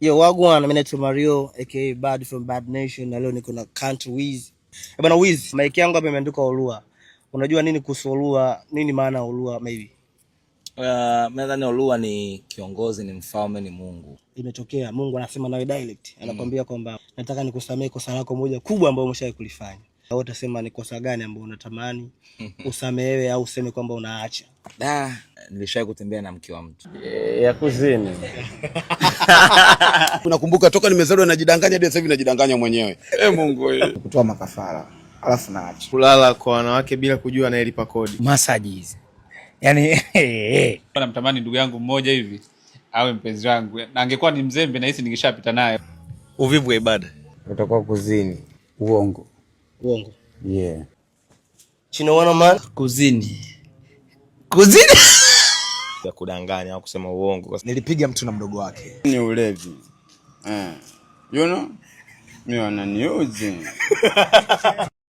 Yo, wagwan, mimi naitwa Mario aka Bad from Bad Nation na leo niko na Country Wiz. Eh, bwana Wiz, mic yangu hapa imeandikwa Olua. Unajua nini kuhusu Olua? Nini maana ya Olua maybe? Nadhani Olua ni kiongozi, ni mfalme, ni Mungu. Imetokea Mungu anasema nawe direct, anakuambia kwamba nataka nikusamehe kosa lako moja kubwa ambalo umeshawahi kulifanya. Wewe utasema ni kosa gani ambalo unatamani usamehewe au useme kwamba unaacha? Da, nilishawahi kutembea na mke wa mtu. Ya kuzini. Nakumbuka toka nimezaliwa najidanganya hadi sasa hivi najidanganya mwenyewe. Eh, Mungu wewe. Kutoa makafara alafu naacha. Kulala kwa wanawake bila kujua anayelipa kodi. Masaji hizi yani. Namtamani ndugu yangu mmoja hivi awe mpenzi wangu, na angekuwa ni mzembe nahisi ningeshapita naye. Uvivu wa ibada. Utakuwa kuzini. Uongo. Uongo. Yeah. Chino wana man? Kuzini, kuzini. Ya kudanganya au kusema uongo. Nilipiga mtu na mdogo wake. Ni ulevi. Eh. You know? Mi wananiuzi.